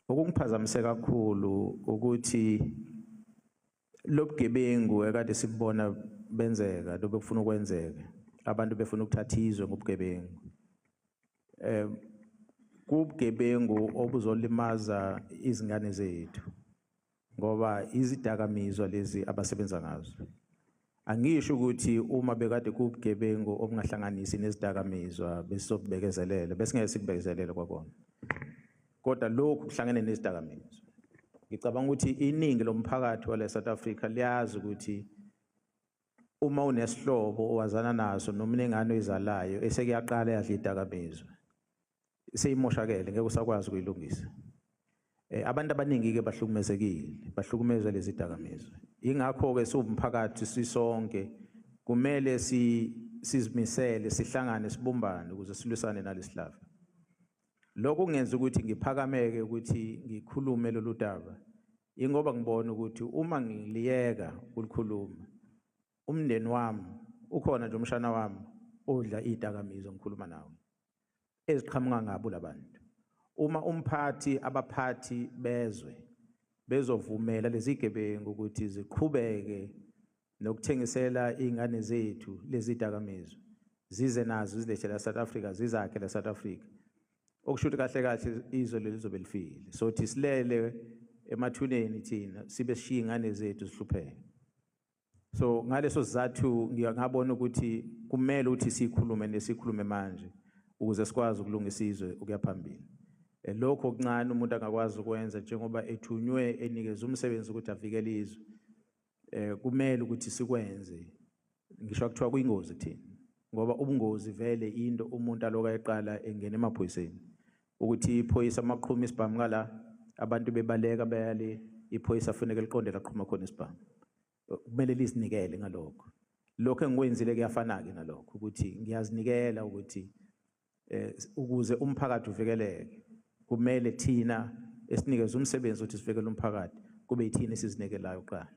Okungiphazamise kakhulu ukuthi lobugebengu ekade sibona benzeka, lobekufuna ukwenzeka, abantu befuna ukuthatha izwe ngobugebengu. Kubugebengu obuzolimaza izingane zethu ngoba izidakamizwa lezi abasebenza ngazo. Angisho ukuthi uma bekade kubugebengu obungahlanganisi nezidakamizwa besizokubekezelela, besingeke sikubekezelele kwakona. Kodwa lokhu kuhlangene nezidakamizwa. Ngicabanga ukuthi iningi lomphakathi wale South Africa liyazi ukuthi uma unesihlobo owazana naso noma unengane oyizalayo esekuyaqala yadla idakamizwa, seyimoshakele, ngeke usakwazi ukuyilungisa. Abantu abaningi ke bahlukumezekile, bahlukumezwa lezi dakamizwa. Ingakho ke siwumphakathi sisonke kumele sizimisele, sihlangane, sibumbane ukuze silwisane nalesihlava. Lokho kungenza ukuthi ngiphakameke ukuthi ngikhulume lolu daba, ingoba ngibona ukuthi uma ngiliyeka ukulikhuluma, umndeni wami ukhona nje, umshana wami odla idakamizwa, ngikhuluma nawe, eziqhamuka ngabo labantu. Uma umphathi, abaphathi bezwe bezovumela lezi gebengu ukuthi ziqhubeke nokuthengisela izingane zethu lezi dakamizwa, zize nazo zilethe la South Africa, zizakhe la South Africa, okusho ukuthi kahle kahle izwe leli lizobe lifile. So thi silele emathuneni thina sibe sishiya ingane zethu zihlupheke. So ngaleso sizathu ngiyabona ukuthi kumele ukuthi sikhulume nesikhulume manje ukuze sikwazi ukulungisa izwe ukuya phambili. Lokho okuncane umuntu angakwazi ukwenza njengoba ethunywe enikeza umsebenzi ukuthi avikele izwe, kumele ukuthi sikwenze. Ngisho kuthiwa kuyingozi kuthina, ngoba ubungozi vele into umuntu aloka eqala engena emaphoyiseni, ukuthi iphoyisa maqhuma isibhamu ngala, abantu bebaleka bayale, iphoyisa kufanele liqonde laqhuma khona isibhamu, kumele lizinikele ngalokho. Lokho engikwenzile kuyafana-ke nalokho, ukuthi ngiyazinikela ukuthi ukuze umphakathi uvikeleke, kumele thina esinikeze umsebenzi ukuthi sivikele umphakathi, kube yithina esizinikelayo kuqala.